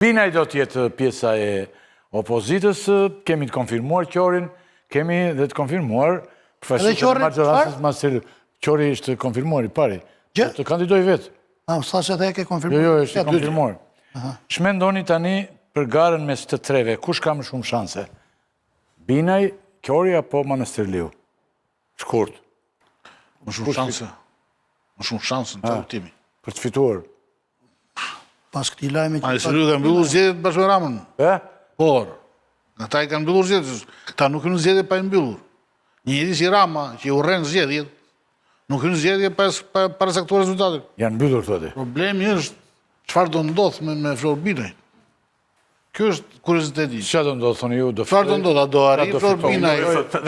Binaj do të jetë pjesa e opozitës, kemi të konfirmuar Qorin, kemi dhe të konfirmuar përfaqësuesin e maxhorancës Manastirliu. Qori është konfirmuar i pari. Do të kandidojë vetë. A, sa se dhe e ke konfirmuar? Jo, jo, është i konfirmuar. Ç'mendoni tani për garën mes të treve, kush ka më shumë shanse? Binaj, Qori apo Manastirliu? Shkurt. Më shumë shanse. Më shumë shanse në të kuptimi. Për të fituar. Pas këtij lajmi që... Manastirliu ka mbyllur zgjedhjet bashkë me Ramën. E? Por, ata i kanë mbyllur zgjedhjet. Këta nuk hynë zgjedhje pa i mbyllur. Një njeri si Rama, që i urren zgjedhjet, nuk hyn zgjedhje pa, pa paracaktuar rezultatin. Janë mbyllur, thotë. Problemi është çfarë do ndodhë me, me Flor Binaj. Kjo është kurioziteti. Çfarë do ndodhë, thoni ju, do Çfarë do ndodhë, a do arrijë Flor Binaj,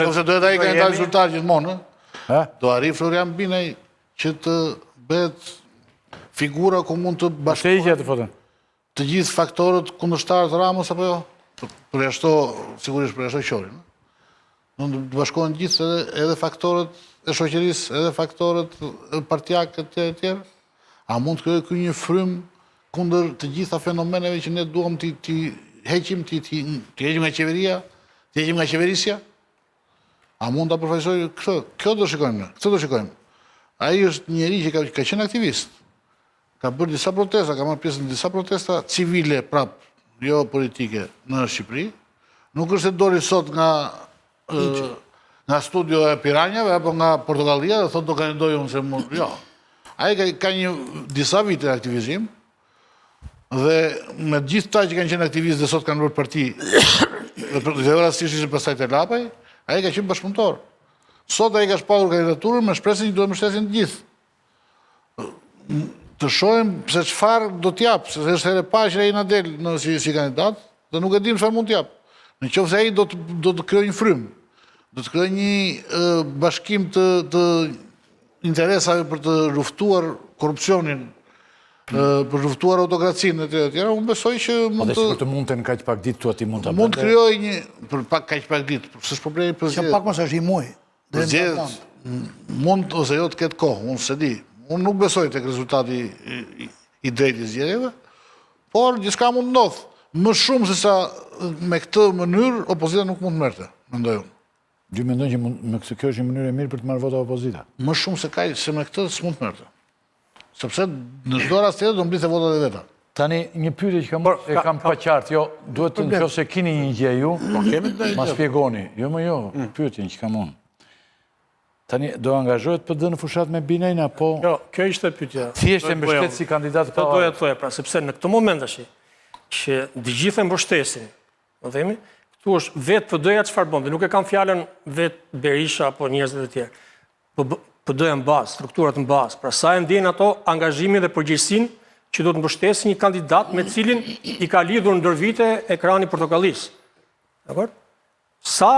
ose do jetë ai kandidat zyrtar gjithmonë, ë? Do arrijë Florian Binaj që të bëhet figura ku mund të bashkohen të gjithë faktorët kundërshtarë të Ramës apo jo? Përjashto, sigurisht përjashto Qorin. Mund të bashkohen gjithë edhe, edhe faktorët e shoqërisë, edhe faktorët partiakë e tjerë e tjerë. A mund të krijojë ky një frymë kundër të gjitha fenomeneve që ne duam t'i t'i heqim, t'i t'i t'i heqim nga qeveria, t'i heqim nga qeverisja? A mund ta përfaqësojë këtë? Kjo do shikojmë ne. Këtë do shikojmë. Ai është njeri që ka, ka qenë aktivist. Ka bërë disa protesta, ka marrë pjesë në disa protesta civile prap, jo politike në Shqipëri. Nuk është se doli sot nga nga studio e Piranjave apo nga Portokallia dhe thotë do kandidoj unë se mund. Jo. Ai ka, ka një disa vite aktivizim, Dhe me gjithë ata që kanë qenë aktivistë dhe sot kanë bërë parti, dhe për dhe rastësisht ishte pastaj te Lapaj, ai ka qenë bashkëpunëtor. Sot ai ka shpallur kandidaturën me shpresën që do e mbështesin të gjithë. Të shohim se çfarë do të japë, se është herë e parë që ai na del në si, si kandidat dhe nuk e dimë çfarë mund të japë. Në qoftë se ai do të do të krijojë një frymë, do të krijojë një bashkim të të interesave për të luftuar korrupsionin, për të luftuar autokracinë e tjera e tjera, unë besoj që po mund të... Po dhe të mundte në kaq pak ditë, thua ti mund të Mund të krijojë një, për pak kaq pak ditë, s'është problemi për zgjedhjet. Që pak mos është një muaj. Për zgjedhjet, mund ose jo të ketë kohë, unë s'e di. Unë nuk besoj tek rezultati i drejtë i zgjedhjeve, por gjithçka mund të ndodhë. Më shumë se sa me këtë mënyrë, opozita nuk mund të merrte, mendoj unë. Ju mendoni që me këtë kjo është një mënyrë e mirë për të marrë vota opozita? Më shumë se kaq se me këtë s'mund të merrte. Sepse në çdo rast tjetër do mblidhte votat e veta. Tani një pyetje që kam e kam paqartë, jo, duhet të në qoftë se kini një gjë ju, po kemi të ma shpjegoni. Jo më jo, mm. pyetjen që kam unë. Tani do angazhohet PD në fushatë me Binajn apo Jo, kjo ishte pyetja. Thjesht e mbështet si kandidat të pavarur. Doja të thoja pra, sepse në këtë moment tash që të gjithë e mbështesin Po themi, këtu është vetë PD-ja çfarë bën, dhe nuk e kam fjalën vetë Berisha apo njerëzit e tjerë. Po PD-ja në bazë, strukturat në bazë, pra sa e ndjejnë ato angazhimin dhe përgjegjësinë që do të mbështesin një kandidat me cilin i ka lidhur ndër vite ekrani i portokallisë. Dakord? Sa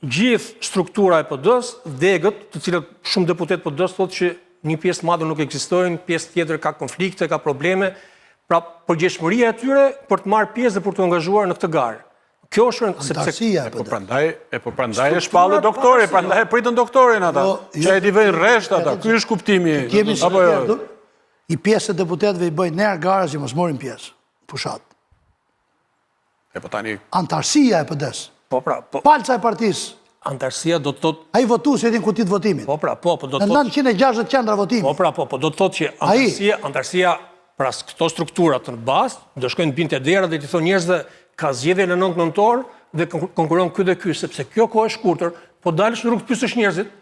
gjithë struktura e PD-së, degët, të cilët shumë deputetë PD-së thotë që një pjesë të madhe nuk ekzistojnë, pjesë tjetër ka konflikte, ka probleme, pra përgjegjshmëria e tyre për të marrë pjesë dhe për t'u angazhuar në këtë garë. Kjo është rëndë, sepse e po prandaj, e po prandaj e shpallë doktori, prandaj e pritën doktorin ata. Jo, jo, që e t'i vënë rresht ata. Ky është kuptimi. Apo jo? Një pjesë e deputetëve i bëjnë ner garës që mos marrin pjesë në fushatë. E po tani... Anëtarësia e PD-së. Po pra, po... Palca e partisë. Anëtarësia do të thotë... Ai votuesi në kutitë e votimit. Po pra, po, po do të thotë... Në 960 qendra votimi. Po pra, po, po do të thotë që anëtarësia, anëtarësia, pra këto struktura të në bazë, do shkojnë të bien te dera dhe t'i thonë njerëzve ka zgjedhje në 9 nëntor dhe konkuron ky dhe ky, sepse kjo kohë e shkurtër, po dalësh në rrugë të pyesësh njerëzit,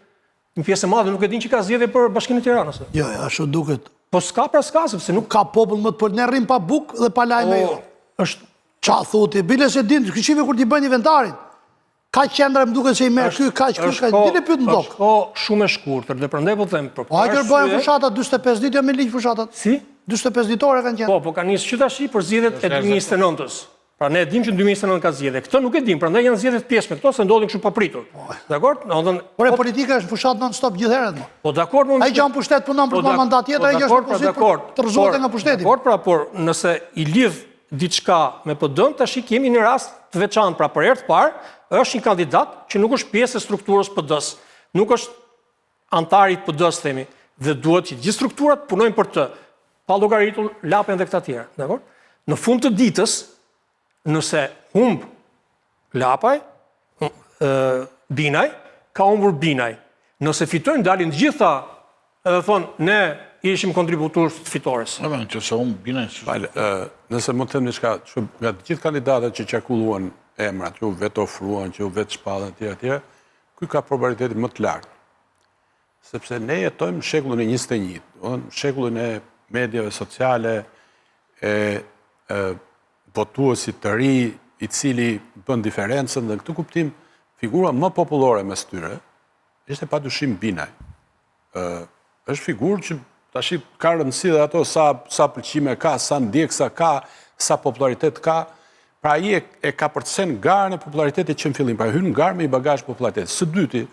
Një pjesë e madhe nuk e din që ka zgjedhje për Bashkinë e Tiranës. Jo, jo, ashtu duket. Po s'ka pra s'ka, sepse nuk ka popull më të për ne rrim pa bukë dhe pa lajme po, jo. Është Ça thu ti, bile s'e din, këshive kur t'i bëjnë inventarin. Ka qendra më duket se i merr ky, kaq ky, kaq dile pyet në tokë. Është kohë shumë e shkurtër dhe prandaj po them për. Po hajde bëhen fushata 45 ditë jo me ligj fushatat. Si? 45 ditore kanë qenë. Po, po kanë nisur që tash për zgjedhjet e 2029-ës. Pra ne e dimë që në 2029 ka zgjedhje. Këtë nuk e dimë, prandaj janë zgjedhje të pjesshme këto se ndodhin kështu papritur. Po. Dakor? Domethënë, Por e po- politika është fushatë non stop gjithë herët më. Po dakor, më. Ai që në pushtet punon për po të mandat tjetër, ai që është në pushtet për të rrëzuar nga pushteti. Dakor, pra, por nëse i lidh diçka me PD-n, tash kemi një rast të veçantë, pra për herë të parë, është një kandidat që nuk është pjesë e strukturës PD-s. Nuk është anëtar i PD-së themi, dhe duhet që gjithë strukturat punojnë për të, pa llogaritur Lapajn dhe këta tjerë, dakor? Në fund të ditës, nëse humb Lapaj, Binaj, ka humbur Binaj. Nëse fitojnë, dalin të gjitha edhe thonë, ne ishim kontributues të fitores. Në vend që se humb Binaj... Fal, nëse mund të them diçka, që nga të gjithë kandidatët që qarkulluan emrat, që u vetëofruan, që u vetëshpallën, etj, etj, ky ka probabilitetin më të lartë. Sepse ne jetojmë në shekullin e 21, në shekullin e mediave sociale, e, e votuesit të ri, i cili bën diferencën dhe në këtë kuptim figura më popullore mes tyre ishte padyshim Binaj. Ë është figurë që tashi ka rëndësi dhe ato sa sa pëlqime ka, sa ndjekësa ka, sa popularitet ka. Pra ai e, e kapërcen garën e popularitetit që në fillim, pra hyn në garë me një bagazh populariteti. Së dyti,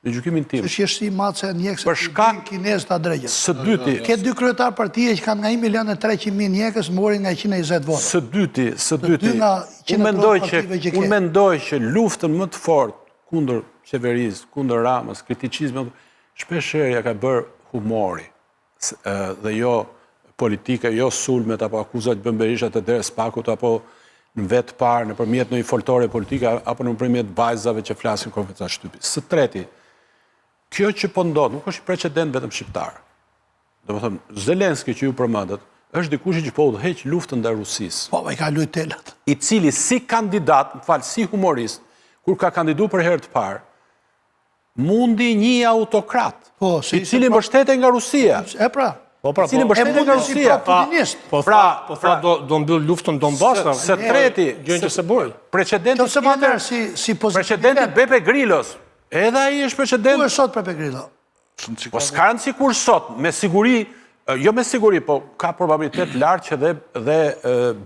në gjykimin tim. Është thjeshtësi mace ndjekëse për shkak kinez ta dreqën. Së dyti, ke dy kryetar partie që kanë nga 1 milion e 300 mijë ndjekës, mori nga 120 vota. Së dyti, së dyti, unë mendoj që unë mendoj që luftën më të fortë kundër qeverisë, kundër Ramës, kriticizmin, shpesh herë ia ka bërë humori dhe jo politika, jo sulmet apo akuzat që bën Berisha të derës SPAK-ut apo në vetë parë nëpërmjet ndonjë foltore politike apo nëpërmjet vajzave që flasin konferenca shtypi. Së treti, kjo që po ndodh nuk është precedent vetëm shqiptar. Domethënë, Zelenski që ju përmendët, është dikush që po udhëheq luftën ndaj Rusisë. Po, i ka lujt telat. I cili si kandidat, më fal, si humorist, kur ka kandidu për herë të parë, mundi një autokrat, po, i cili mbështetej nga Rusia. E pra. Po pra, i cili po. mbështetej nga Rusia. Po pra, po pra, do do mbyll luftën Donbas. Së treti, gjën që s'e bëri. Precedenti tjetër, merr si si precedenti Beppe Grillos. Edhe ai është precedent. Ku është sot Beppe Grillo? Po s'ka rëndësi kur sot, me siguri, jo me siguri, po ka probabilitet lartë që dhe, dhe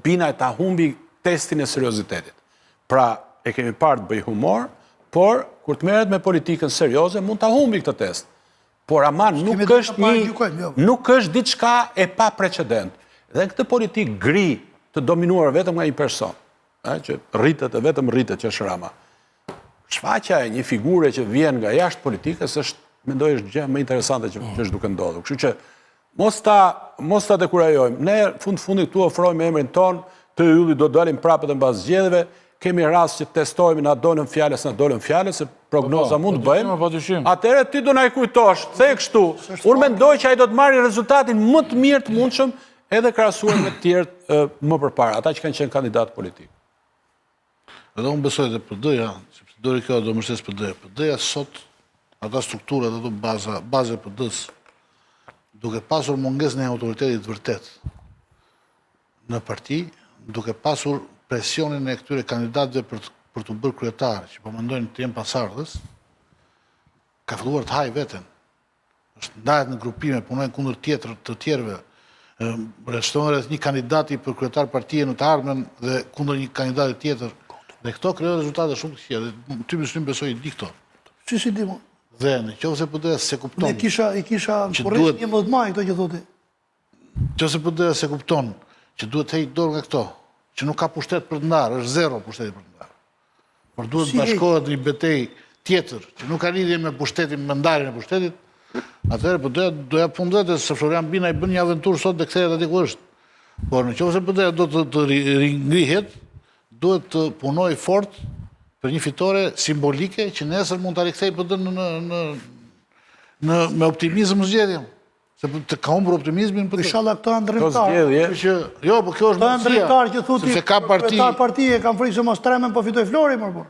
Binaj ta humbi testin e seriozitetit. Pra, e kemi parë të bëjë humor, por kur të merret me politikën serioze, mund ta humbi këtë test. Por ama nuk është një, jo. nuk është diçka e paprecedent. Dhe në këtë politikë gri të dominuar vetëm nga një person, ë, që rritet e vetëm rritet që është Rama. Shfaqja e një figure që vjen nga jashtë politikës është, mendoj, është gjë më interesante që, që është duke ndodhur. Kështu që mos ta mos ta dekurajojmë. Ne fund fundit këtu ofrojmë emrin tonë, të yllit do dalim prapë edhe mbas zgjedhjeve, kemi rast që të testohemi na dolën fjalët, s'na dolën fjalët, se prognoza po, po, mund të bëjmë. Po, dyshim. Atëherë ti do na i kujtosh, the kështu. Unë mendoj që ai do të marrë rezultatin më të mirë të mundshëm edhe krahasuar me të tjerët më përpara, ata që kanë qenë kandidatë politikë. Edhe unë besoj dhe PD-ja, sepse dori kjo do mbështes PD-ja. PD-ja sot, ata strukturat, ato baza, baza e PD-së, duke pasur mungesën e autoritetit të vërtetë në parti, duke pasur presionin e këtyre kandidatëve për të, për t'u bërë kryetar, që po mendojnë të jenë pasardhës, ka filluar të hajë veten. Është ndahet në grupime, punojnë kundër tjetër të tjerëve, rreshtohen rreth një kandidati për kryetar partie në të ardhmen dhe kundër një kandidati tjetër. Dhe këto krijojnë rezultate shumë të këqija. Dhe ty Myslim besoj i di këto. Si s'i di mo? Dhe në qoftë se PD-ja s'e kupton. Ne kisha i kisha në korrik 11 maj këto që thotë. Qoftë se PD-ja s'e kupton që duhet të heqë dorë nga këto, që nuk ka pushtet për të ndarë, është zero pushteti për të ndarë. Por duhet të bashkohet në një betejë tjetër, që nuk ka lidhje me pushtetin, me ndarjen e pushtetit, atëherë PD-ja do japë fund vetes, se Florian Binaj bën një aventurë sot dhe kthehet aty ku është. Por në qoftë se PD-ja do të, të ringrihet, duhet të punojë fort për një fitore simbolike që nesër mund ta rikthejë PD-në në, në, në, me optimizëm në zgjedhje. Se po të ka humbur optimizmin për Inshallah këto ëndërrimtarë. Që, jo, po kjo është mundësia. Këto ëndërrimtarë që thotë se ka parti. Kryetar partie kam frikë se mos tremen po fitoi Flori më por.